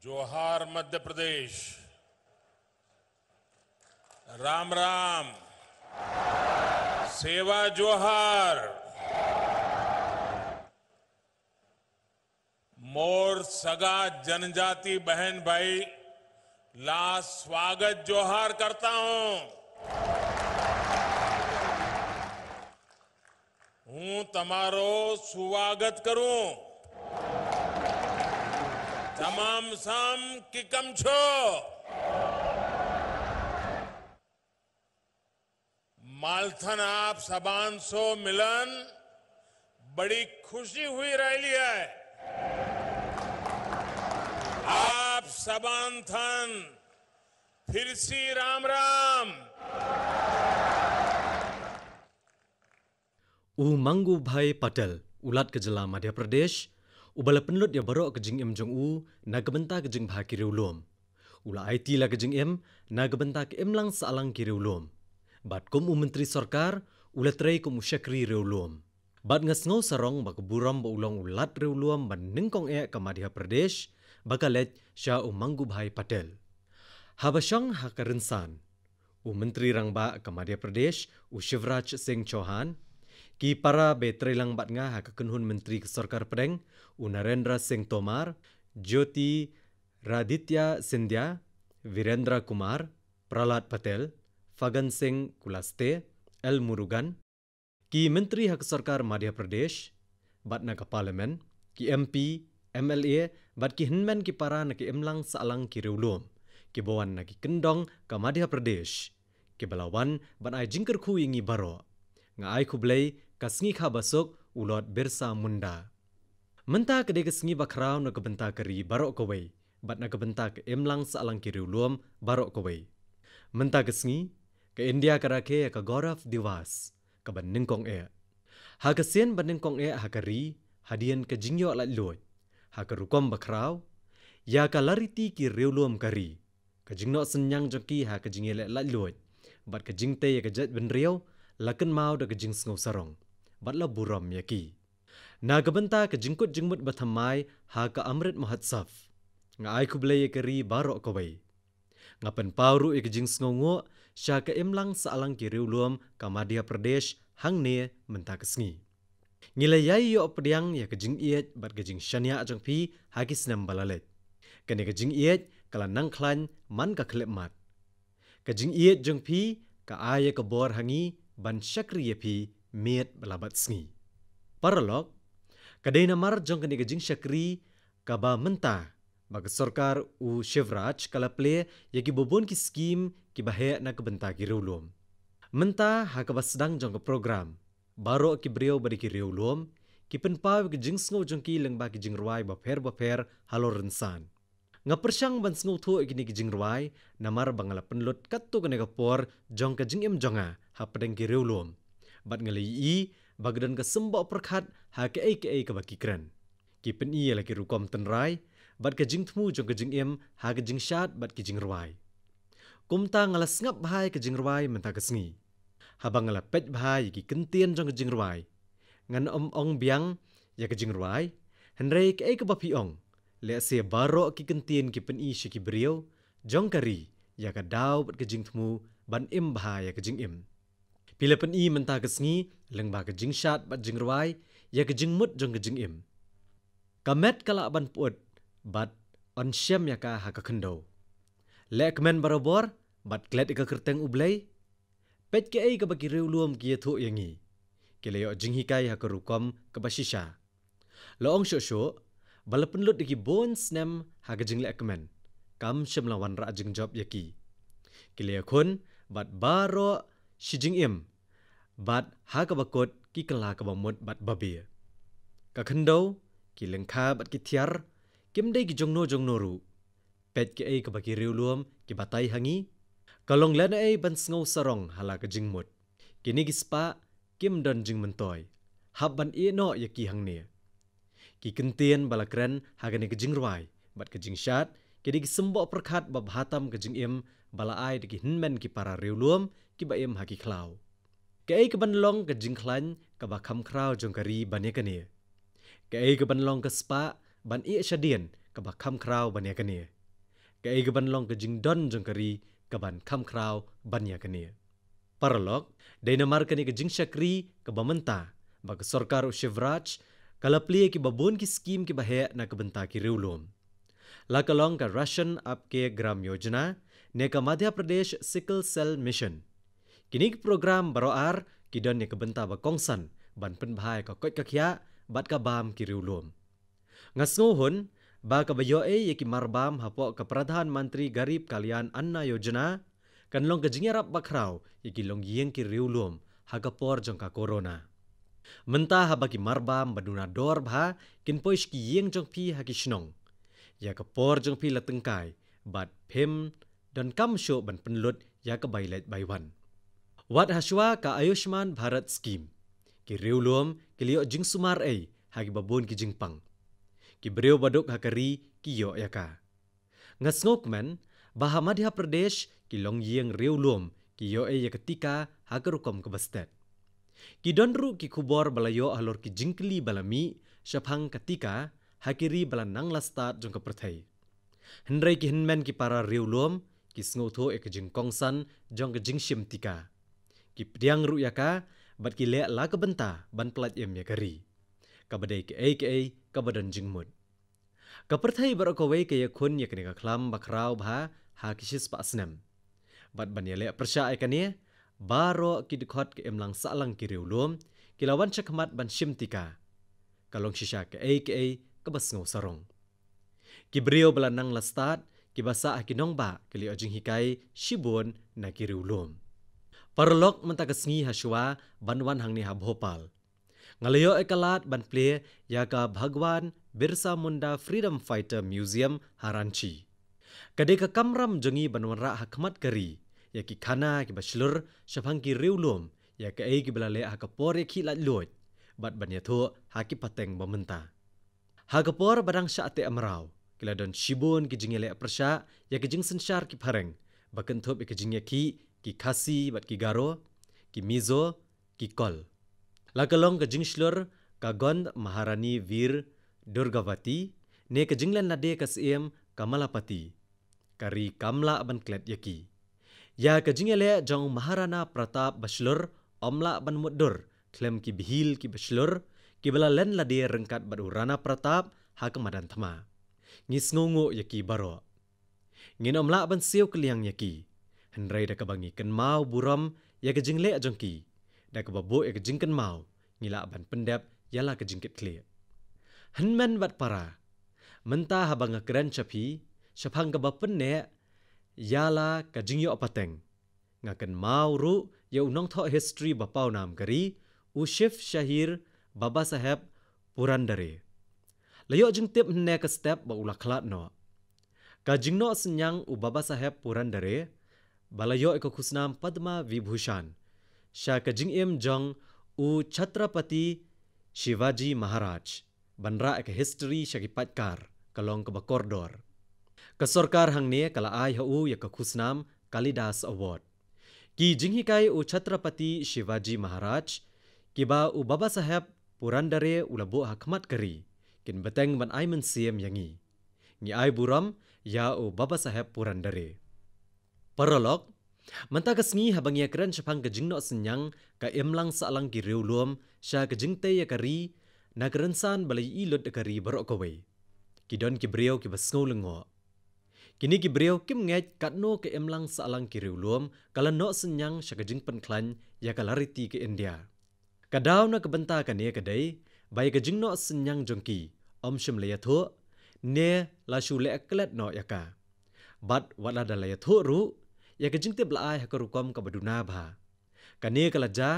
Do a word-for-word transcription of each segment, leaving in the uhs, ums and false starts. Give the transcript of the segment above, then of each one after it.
जोहार मध्य प्रदेश। राम राम। सेवा जोहार। मोर सगा जनजाति बहन भाई ला स्वागत जोहार करता हूं। हूं तमारो स्वागत करूं। तमाम साम किकम छो। मालथन आप सबान सो मिलन बड़ी खुशी हुई रहली है। आप सबान थन फिर सी राम राम। U Mangubhai Patel, u Lat ka jylla Madhya Pradesh, uba la pynlut ïa baroh ka jingim jong u na ka bynta ka jingbha ki riewlum. U la aiti la ka jingim na ka bynta ka imlang sahlang ki riewlum. Bad kum u Myntri Sorkar, u la trei kum u shakri riewlum. Bad nga sngew sarong ba ka burom ba u long u Lat riewlum ba nyngkong eh ka Madhya Pradesh, ba ka leit sha u Mangubhai Patel. Haba shong ha ka rynsan, u Myntri Rangbah ka Madhya Pradesh, u Shivraj Singh Chouhan, ki para ba trei lang bad nga ha ka kynhun Myntri ka Sorkar Pdeng, u Narendra Singh Tomar, Jyotiraditya Scindia, Virendra Kumar, Prahlad Patel, Fagan Singh Kullaste, L Murugan, ki Myntri ha ka Sorkar Madhya Pradesh, bad na ka Parliament, ki M P, M L A, bad ki hynmen ki para na ka imlang sahlang ki riewlum, kiba wan na ki kyndong ka Madhya Pradesh, kiba la wan ban ai jingkyrkhu ïa ngi baroh. Nga ai khublei ka sngi kha basuk u Lord Birsa Munda. Mynta ka dei ka sngi bakhraw na ka bynta ka ri baroh kawei, bad na ka bynta ka imlang sahlang ki riewlum baroh kawei. Mynta ka sngi, ka India ka rakhe ïa ka Gaurav Diwas, kaba nyngkong eh. Ha ka sien ba nyngkong eh ha ka ri, hadien ka jingïoh laitluid, ha ka rukom bakhraw, ïa ka lariti ki riewlum ka ri, ka jingnoh synñiang jong ki ha ka jingïaleh laitluid, bad ka jingtei ïa ka jaitbynriew, la kynmaw da ka jingsngew sarong, bad la burom ïa ki. Na ka bynta ka jingkut jingmut bathymmai ha ka Amrit Mahotsav, nga ai khublei ïa ka ri baroh kawei. Nga pynpaw ruh ïa ka jingsngewnguh sha ka imlang sahlang ki riewlum ka Madhya Pradesh hangne mynta ka sngi. Ngi la ïai ïoh pdiang ïa ka jingïeit bad ka jingshaniah jong phi ha ki snem ba la leit. Kane ka jingïeit ka la nang khlaiñ man ka khyllipmat. Ka jingïeit jong phi ka ai ïa ka bor ha ngi ban shakri ïa phi miet bad la bad sngi. Paralok, ka dei namar jong kane ka jingshakri kaba mynta ba ka sorkar u Shivraj ka la plie ïa ki babun ki skim kiba heh na ka bynta ki riewlum. Mynta ha kaba sdang jong ka program, baroh ki briew ba dei ki riewlum ki pynpaw ïa ka jingsngew jong ki lyngba ki jingrwai bapher bapher halor rynsan. Nga pyrshang ban sngewthuh ïa kine ki jingrwai namar ba nga la pynlut katto katne ka por jong ka jingim jong nga hapdeng ki riewlum. Bad nga la ïohi ba ka don ka symboh pyrkhat ha kaei kaei kaba ki kren. Ki pyni ïa la ki rukom tynrai bad ka jingthmu jong ka jingim ha ka jingshad bad ki jingrwai. Kumta nga la sngap bha ïa ka jingrwai mynta ka sngi. Haba nga la peit bha ïa ki kyntien jong ka jingrwai, ngan ym ong biang ïa ka jingrwai, hynrei kaei kaba phi ong, lehse baroh ki kyntien ki pyni sha ki briew jong ka ri ïa ka daw bad ka jingthmu ban im bha ïa ka jingim. Phi la pyni mynta ka sngi lyngba ka jingshad bad jingrwai ïa ka jingmut jong ka jingim. Ka met ka lah ban pyut bad yn shem ïa ka ha ka khyndew. Leh kmen barabor bad klet ïa ka kyrteng U Blei. Peit kaei kaba ki riewlum ki ïathuh ïa ngi. Ki la ïoh jinghikai ha ka rukom kaba shisha. La ong shuh shuh ba la pynlut ïa ki bun snem ha ka jingleh kmen, kam shym la wanrah jingjop ïa ki. Ki la ïakhun bad baroh shi jingim, bad ha kaba kut ki kylla kaba mut bad babe. Ka khyndew, ki lyngkha bad ki thiar kim dei ki jongno jongno ruh. Peit kaei kaba ki riewlum ki batai ha ngi. Ka long lehnohei ban sngew sarong ha la ka jingmut. Kine ki spah kim don jingmyntoi. Hap ban ïeh noh ïa ki hangne. Ki kyntien ba la kren ha kane ka jingrwai bad ka jingshad ki dei ki symboh pyrkhat ba bha tam ka jingim ba la ai da ki hynmen ki para riewlum kiba im ha ki khlaw. Kaei kaban long ka jingkhlaiñ kaba kham khraw jong ka ri ban ïa kane? Kaei kaban long ka spah ban ïeh shadien kaba kham khraw ban ïa kane. Kaei kaban long ka jingdon jong ka ri kaban kham khraw ban ïa kane. Paralok, dei namar kane ka jingshakri kaba mynta ba ka sorkar u Shivraj ka la plie kiba bun ki skim kiba heh na ka bynta ki riewlum. La ka long ka Ration Aapke Gram Yojana ne ka Madhya Pradesh Sickle Cell Mission. Kine ki program baroh ar ki don ïa ka bynta ba kongsan ban pynbha ïa ka koit ka khiah bad ka bam ki riewlum. Nga sngew hun ba kaba ïoh ei ïa ki marbam hapoh ka Pradhan Mantri Garib Kalyan Anna Yojana kan long ka jingïarap bakhraw ïa ki longïing ki riewlum ha ka por jong ka corona. Mynta haba ki marbam ba duna dor bha kin poi sha ki ïing jong phi ha ki shnong, ïa ka por jong phi la tyngkai bad phim donkam shuh ban pynlut ïa ka bai leit bai wan. Wat hashwa ka Ayushman Bharat Scheme, ki riewlum ki la ïoh jingsumar ei ha kiba bun ki jingpang. Ki briew ba duk ha ka ri ki ïoh ïa ka. Nga sngewkmen ba ha Madhya Pradesh ki longïing riewlum ki ïoh ei ïa ka tika ha ka rukom kaba stet. Ki don ruh ki khubor ba la ïoh halor ki jingkylli ba la mih shaphang ka tika ha ki ri ba la nang la stad jong ka pyrthei. Hynrei ki hynmen ki para riewlum ki sngewthuh ïa ka jingkongsan jong ka jingshim tika. Ki pdiang ruh ïa ka bad ki leh la ka bynta ban pyllait im ïa ka ri, kaba dei kaei kaei kaba don jingmut. Ka pyrthei baroh kawei ka ïakhun ïa kane ka khlam bakhraw bha ha ki shispah snem. Bad ban ïaleh pyrshah ïa kane, baroh ki dkhot ka imlang sahlang ki riewlum ki la wan shakhmat ban shim tika. Ka long shisha kaei kaei kaba sngew sarong. Ki briew ba la nang la stad kiba sah ha ki nongbah ki la ïoh jinghikai shibun na ki riewlum. Paralok, mynta ka sngi hashwa ban wan hangne ha Bhopal, nga la ïoh ïa ka lad ban plie ïa ka Bhagwan Birsa Munda Freedom Fighter Museum ha Ranchi. Ka dei ka kamram jong ngi ban wanrah ha khmat ka ri ïa ki khana kiba shlur shaphang ki riewlum ïa kaei kiba la leh ha ka por ïakhih laitluid bad ban ïathuh ha ki pateng ba mynta. Ha ka por ba dang shah teh mraw, ki la don shibun ki jingïaleh pyrshah ïa ki jingsynshar ki phareng ba kynthup ïa ki jingïakhih ki Khasi bad ki Garo, ki Mizo, ki Kol. La ka long ka jingshlur ka Gond Maharani Veer Durgavati ne ka jinglen lade ka Syiem Kamalapati, ka ri kam lah ban klet ïa ki. Ïa ka jingïaleh jong Maharana Pratap ba shlur ym lah ban mutdur khlem ki bhil kiba shlur kiba la len lade ryngkat bad u Rana Pratap ha ka madan thma. Ngi sngewnguh ïa ki baroh. Ngin ym lah ban siew kylliang ïa ki, hynrei da kaba ngi kynmaw burom ïa ka jingleh jong ki, da kaba buh ïa ka jingkynmaw ngi lah ban pyndep ïa la ka jingkitkhlieh. Hynmen bad para, mynta haba nga kren sha phi shaphang kaba pynneh ïa la ka jingïoh pateng, nga kynmaw ruh ïa u nongthoh history ba pawnam ka ri, u Shiv Shahid Baba Saheb Purandare. La ïoh jingtip hynne ka step ba u la khlad noh. Ka jingnoh synñiang u Baba Saheb Purandare ba la ïoh ïa ka khusnam Padma Vibhushan sha ka jingim jong u Chhatrapati Shivaji Maharaj ban rah ïa ka history sha ki paidkar ka long kaba kordor. Ka sorkar hangne ka la ai ha u ïa ka khusnam Kalidas Award. Ki jinghikai u Chhatrapati Shivaji Maharaj kiba u Baba Saheb Purandare u la buh ha khmat ka ri kin bteng ban ai mynsiem ïa ngi. Ngi ai burom ïa u Baba Saheb Purandare. Paralok, mynta ka sngi haba ngi ïakren shaphang ka jingnoh synñiang ka imlang sahlang ki riewlum sha ka jingtei ïa ka ri na ka rynsan ba la ïohi lut da ka ri baroh kawei, ki don ki briew kiba sngew lyngngoh. Kine ki briew kim ngeit katno ka imlang sahlang ki riewlum ka la noh synñiang sha ka jingpynkhlaiñ ïa ka lariti ka India. Ka daw na ka bynta kane ka dei ba ïa ka jingnoh synñiang jong ki ym shym la ïathuh ne la shu leh klet noh ïa ka. Bad wat la da la ïathuh ruh, ïa ka jingtip la ai ha ka rukom kaba duna bha. Kane ka la jia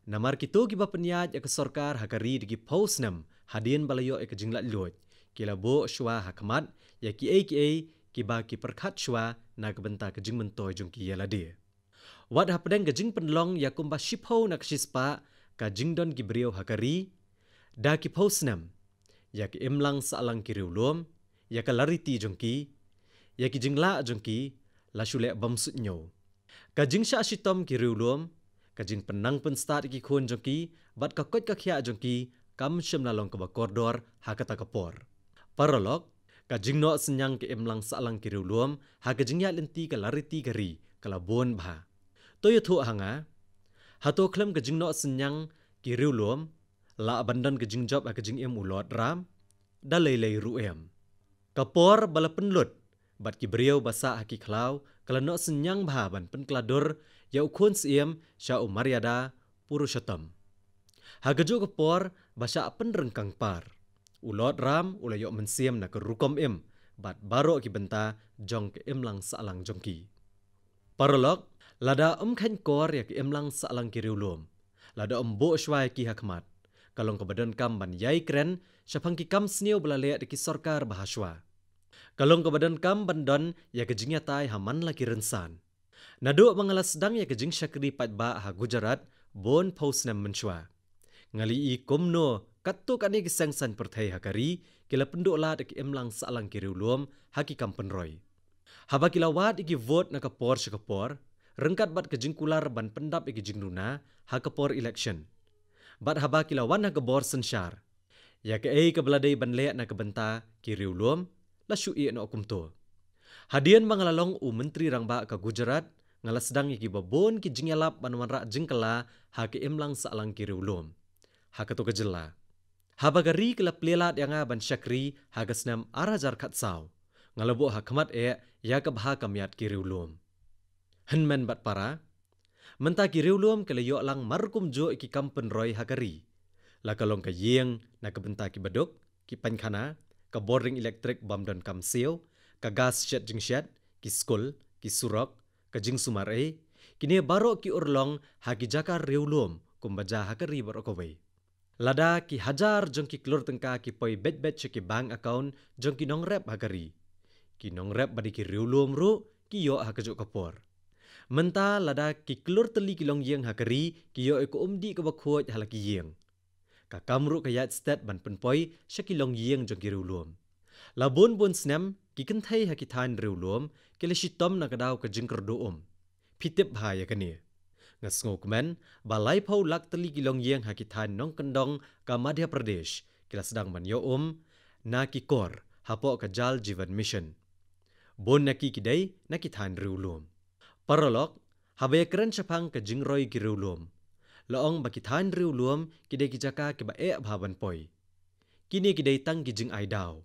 namar kito kiba pynïaid ïa ka sorkar ha ka ri da ki phew snem hadien ba la ïoh ïa ka jinglaitluid ki la buh shuwa ha khmat ïa kiei kiei kiba ki pyrkhat shuwa na ka bynta ka jingmyntoi jong ki ïa lade. Wat hapdeng ka jingpynlong ïa kumba shiphew na ka shispah ka jingdon ki briew ha ka ri, da ki phew snem, ïa ka imlang sahlang ki riewlum, ïa ka lariti jong ki, ïa ki jinglah jong ki la shu leh bymsuidñiew. Ka jingshah shitom ki riewlum, ka jingpynnang pynstad ïa ki khun jong ki bad ka koit ka khiah jong ki kam shym la long kaba kordor ha kata ka por. Paralok, Ka jingnoh synñiang ki imlang sahlang ki riewlum ha ka jingïaid lynti ka lariti ka ri ka la bun bha. To ïathuh ha nga, hato khlem ka jingnoh synñiang ki riewlum lah ban don ka jingjop ha ka jingim u Lord Ram? Da lei lei ruh em. Ka por ba la pynlut bad ki briew ba sah ha ki khlaw ka la noh synñiang bha ban pynkylla dur ïa u khun syiem sha u Maryada Purushottam. Ha kajuh ka por ba shah pynryngkang par, u Lord Ram u la ïoh mynsiem na ka rukom im bad baroh ki bynta jong ka imlang sahlang jong ki. Paralok, lada ym kheiñ kor ïa ka imlang sahlang ki riewlum, lada ym buh shuwa ïa ki ha khmat, ka long kaba donkam ban ïai kren shaphang ki kam sniew ba la leh da ki sorkar ba ha shuwa. Ka long kaba donkam ban don ïa ka jingïatai ha man la ki rynsan. Naduh ba nga la sdang ïa ka jingshakri paidbah ha Gujarat bun phew snem mynshuwa, nga la ïohi kumno katto katne ki seng saiñ pyrthei ha ka ri ki la pynduh lad ïa ka imlang sahlang ki riewlum ha ki kam pynroi. Haba ki la wad ïa ki vote na ka por sha ka por, ryngkat bad ka jingkular ban pyndap ïa ki jingduna ha ka por election, bad haba ki la wan ha ka bor synshar, ïa kaei kaba la dei ban leh na ka bynta ki riewlum la shu ïeh noh kumto. Hadien ba nga la long u Myntri Rangbah ka Gujarat, nga la sdang ïa kiba bun ki jingïalap ban wanrah jingkylla ha ka imlang sahlang ki riewlum ha kato ka jylla. Haba ka ri ka la plie lad ïa nga ban shakri ha ka snem ar hajar khatsaw, nga la buh ha khmat eh ïa ka bha ka miat ki riewlum. Hynmen bad para, mynta ki riewlum ki la ïoh lang markumjuh ïa ki kam pynroi ha ka ri, la ka long ka ïing na ka bynta ki baduk, ki painkhana, ka bording elektrik bym don kam siew, ka gas shet jingshet, ki skul, ki surok, ka jingsumar ei, kine baroh ki urlong ha ki jaka riewlum kumba jia ha ka ri baroh kawei. Lada ki hajar jong ki klur tyngka ki poi beit beit sha ki bank account jong ki nongrep ha ka ri, ki nongrep ba dei ki riewlum ruh ki ïoh ha kajuh ka por. Mynta lada ki klur tylli ki longïing ha ka ri ki ïoh ïa ka umdih kaba khuid ha la ki ïing, ka kam ruh ka ïaid stet ban pynpoi sha ki longïing jong ki riewlum. La bun bun snem ki kynthei ha ki thaiñ riewlum ki la shitom na ka daw ka jingkyrduh um. Phi tip bha ïa kane. Nga sngewkmen ba laiphew lak tylli ki longïing ha ki thaiñ nongkyndong ka Madhya Pradesh ki la sdang ban ïoh um na ki kor hapoh ka Jal Jeevan Mission. Bun na ki ki dei na ki thaiñ riewlum. Paralok, haba ïakren shaphang ka jingroi ki riewlum, la ong ba ki thaiñ riewlum ki dei ki jaka kiba eh bha ban poi. Kine ki dei tang ki jingai daw.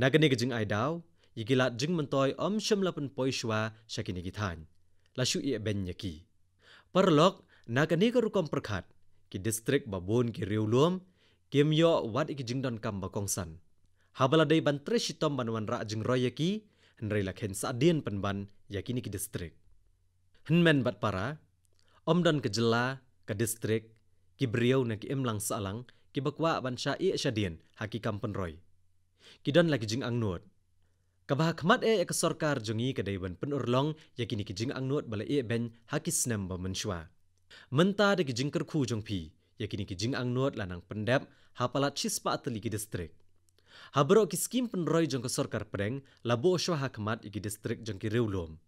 Na kane ka jingai daw, ïa ki lad jingmyntoi ym shym la pynpoi shuwa sha kine ki thaiñ, la shu ïeh beiñ ïa ki. Paralok, na kane ka rukom pyrkhat, ki distrik ba bun ki riewlum kim ïoh wat ïa ki jingdonkam ba kongsan. Haba la dei ban trei shitom ban wanrah jingroi ïa ki, hynrei la kheiñ sahdien pynban ïa kine ki distrik. Hynmen bad para, ym don ka jylla, ka distrik, ki briew ne ki imlang sahlang kiba kwah ban shah ïeh shadien ha ki kam pynroi. Ki don la ki jingangnud. Kaba ha khmat eh ïa ka sorkar jong ngi ka dei ban pynurlong ïa kine ki jingangnud ba la ïeh beiñ ha ki snem ba mynshuwa. Mynta da ki jingkyrkhu jong phi, ïa kine ki jingangnud la nang pyndep ha palat shispah tylli ki distrik. Ha baroh ki skim pynroi jong ka sorkar pdeng la buh shuwa ha khmat ïa ki distrik jong ki riewlum.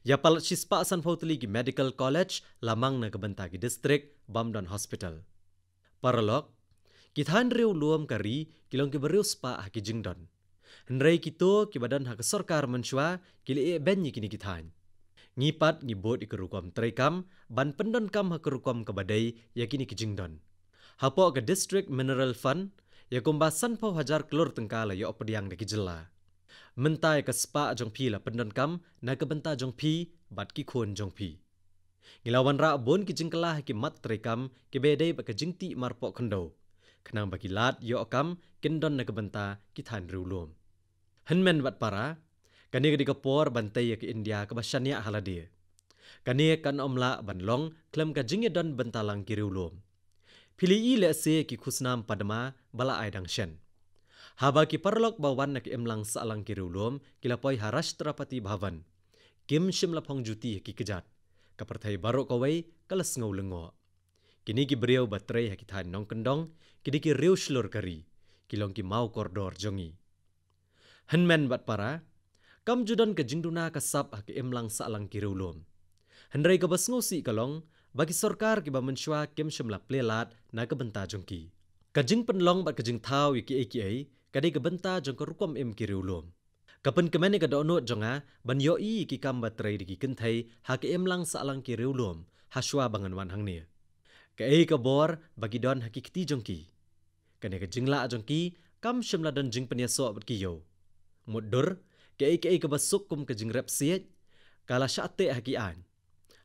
Ïa palat shispah sanphew tylli ki medical college la mang na ka bynta ki distrik bym don hospital. Paralok, ki thaiñ riewlum ka ri ki long kiba riewspah ha ki jingdon. Hynrei kito kiba don ha ka sorkar mynshuwa ki la ïeh beiñ ïa kine ki thaiñ. Ngi pat ngi bud ïa ka rukom treikam ban pyndonkam ha ka rukom kaba dei ïa kine ki jingdon. Hapoh ka District Mineral Fund, ïa kumba sanphew hajar klur tyngka la ïoh pdiang da ki jylla. Mynta ïa ka spah jong phi la pyndonkam na ka bynta jong phi bad ki khun jong phi. Ngi la wanrah bun ki jingkylla ha ki mat treikam kiba ïadei bad ka jingtih marpoh khyndew, khnang ba ki lad ïoh kam kin don na ka bynta ki thaiñ riewlum. Hynmen bad para, kane ka dei ka por ban tei ïa ka India kaba shaniah ha lade. Kane kan ym lah ban long khlem ka jingïadon bynta lang ki riewlum. Phi la ïohi lehse ki khusnam Padma ba la ai dang shen. Haba ki paralok ba wan na ka imlang sahlang ki riewlum ki la poi ha Rashtrapati Bhavan, kim shym la phong juti ha ki kjat. Ka pyrthei baroh kawei ka la sngew lyngngoh. Kine ki briew ba trei ha ki thaiñ nongkyndong ki dei ki riew shlur ka ri, ki long ki maw kordor jong ngi. Hynmen bad para, kam ju don ka jingduna ka sap ha ka imlang sahlang ki riewlum. Hynrei kaba sngewsih ka long ba ki sorkar kiba mynshuwa kim shym la plie lad na ka bynta jong ki. Ka jingpynlong bad ka jingthaw ïa kiei kiei ka dei ka bynta jong ka rukom im ki riewlum. Ka pynkmen ïa ka dohnud jong nga ban ïohi ïa ki kam ba trei da ki kynthei ha ka imlang sahlang ki riewlum, ha shuwa ba ngan wan hangne. Kaei ka bor ba ki don ha ki kti jong ki? Kane ka jinglah jong ki kam shym la don jingpynïasoh bad ki ïew. Mutdur, kaei kaei kaba suk kum ka jingrep siej ka la shah teh ha ki aiñ.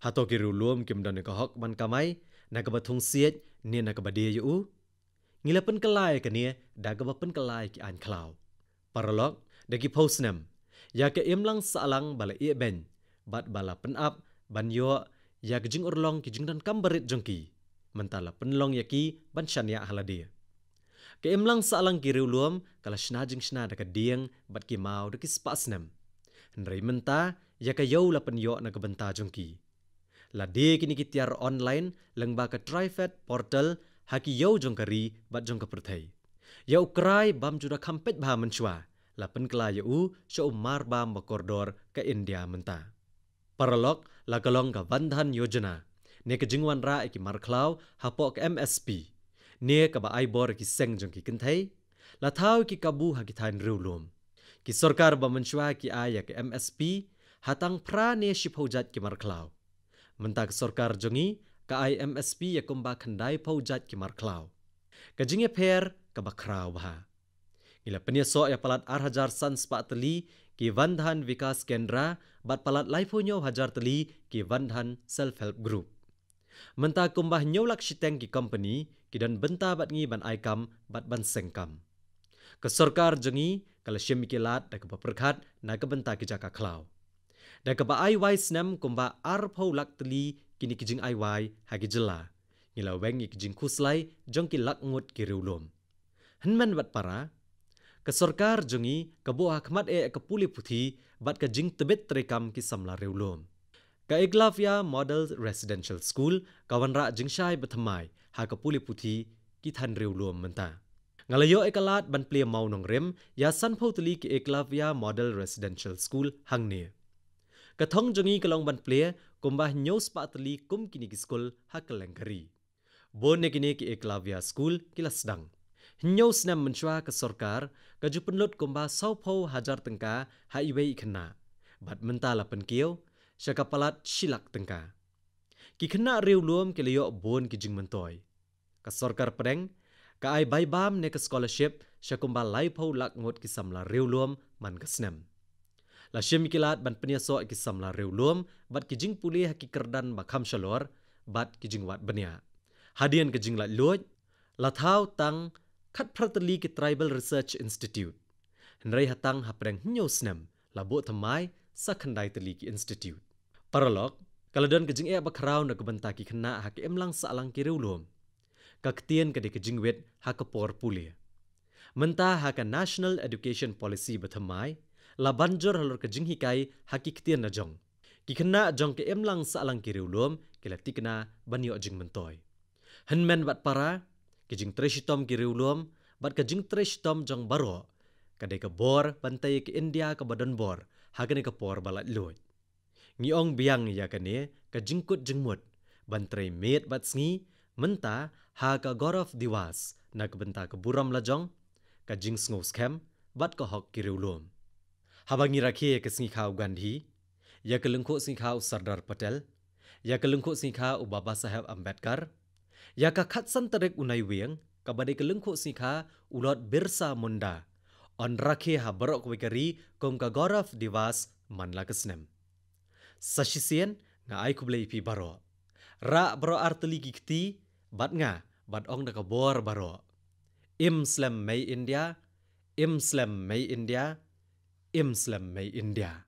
Hato ki riewlum kim don ïa ka hok ban kamai na kaba thung siej ne na kaba die ïa u? Ngi la pynkylla ïa kane da kaba pynkylla ïa ki aiñ khlaw. Paralok, da ki phew snem, ïa ka imlang sahlang ba la ïehbeiñ bad ba la pynap ban ïoh ïa ka jingurlong ki jingdonkam barit jong ki, mynta la pynlong ïa ki ban shaniah ha lade. Ka imlang sahlang ki riewlum ka la shna jingshna da ka dieng bad ki maw da ki spah snem. Hynrei mynta ïa ka ïew la pynïoh na ka bynta jong ki. La die kine ki tiar online lyngba ka TRIFED portal ha ki ïew jong ka ri bad jong ka pyrthei. Ïa u krai bam ju da kham peit bha mynshuwa la pynkylla ïa u sha u marbam ba kordor ka India mynta. Paralok, la ka long ka Van Dhan Yojana, ne ka jingwanrah ïa ki markhlaw hapoh ka M S P, ne kaba ai bor ïa ki seng jong ki kynthei, la thaw ïa ki kabu ha ki thaiñ riewlum. Ki sorkar ba mynshuwa ki ai ïa ka M S P ha tang phra ne shiphew jait ki markhlaw. Mynta ka sorkar jong ngi ka ai M S P ïa kumba khyndaiphew jait ki markhlaw. Ka jingïapher kaba khraw bha. Ngi la pynïasoh ïa palat ar hajar san spah tylli ki Van Dhan Vikas Kendra bad palat laiphew hynñiew hajar tylli ki Van Dhan Self Help Group. Mynta kumba hynñiew lak shiteng ki company ki don bynta bad ngi ban ai kam bad ban seng kam. Ka sorkar jong ngi ka la shim ïa ki lad da kaba pyrkhat na ka bynta ki jaka khlaw. Da kaba ai wai snem kumba arphew lak tylli kine ki jingai wai ha ki jylla. Ngi la weng ïa ki jingkhuslai jong ki lak ngut ki riewlum. Hynmen bad para, ka sorkar jong ngi ka buh ha khmat eh ka pule puthi bad ka jingtbit treikam ki samla riewlum. Ka Eklavya Model Residential School ka wanrah jingshai bathymmai ha ka pule puthi ki thaiñ riewlum mynta. Nga la ïoh ïa ka lad ban plie mawnongrim ïa sanphew tylli ki Eklavya Model Residential School hangne. Ka thong jong ngi ka long ban plie kumba hynñiew spah tylli kum kine ki skul ha kylleng ka ri. Bun na kine ki Eklavya School ki la sdang. Hynñiew snem mynshuwa ka sorkar ka ju pynlut kumba sawphew hajar tyngka ha iwei i khynnah, bad mynta la pynkiew sha ka palat shi lak tyngka. Ki khynnah riewlum ki la ïoh bun ki jingmyntoi. Ka sorkar pdeng ka ai bai bam ne ka scholarship sha kumba laiphew lak ngut ki samla riewlum man ka snem. La shim ïa ki lad ban pynïasoh ïa ki samla riewlum bad ki jingpule ha ki kyrdan ba kham shalor bad ki jingwad bniah. Hadien ka jinglaitluid, la thaw tang khatphra tylli ki Tribal Research Institute. Hynrei ha tang hapdeng hynñiew snem la buh thymmai sa khyndai tylli ki institute. Paralok, ka la don ka jingeh bakhraw na ka bynta ki khynnah ha ka imlang sahlang ki riewlum. Ka ktien ka dei ka jingwit ha ka por pule. Mynta ha ka National Education Policy bathymmai la ban jur halor ka jinghikai ha ki ktien la jong. Ki khynnah jong ka imlang sahlang ki riewlum ki la thikna ban ïoh jingmyntoi. Hynmen bad para, ka jingtrei shitom ki riewlum bad ka jingtrei shitom jong baroh ka dei ka bor ban tei ïa ka India kaba donbor ha kane ka por ba laitluid. Ngi ong biang ïa kane ka jingkut jingmut ban trei miet bad sngi mynta ha ka Gaurav Diwas na ka bynta ka burom la jong, ka jingsngewskhem bad ka hok ki riewlum. Haba ngi rakhe ïa ka sngi kha u Gandhi, ïa ka lyngkhuh sngi kha u Sardar Patel, ïa ka lyngkhuh sngi kha u Baba Saheb Ambedkar, ïa ka khatsan tarik u Naiwieng kaba dei ka lyngkhuh sngi kha u Lord Birsa Munda, yn rakhe ha baroh kawei ka ri kum ka Gaurav Diwas man la ka snem. Sa shisien nga ai khublei ïa phi baroh. Rah baroh ar tylli ki kti bad nga ban ong da ka bor baroh: Im slem mei India, im slem mei India, im slem mei India.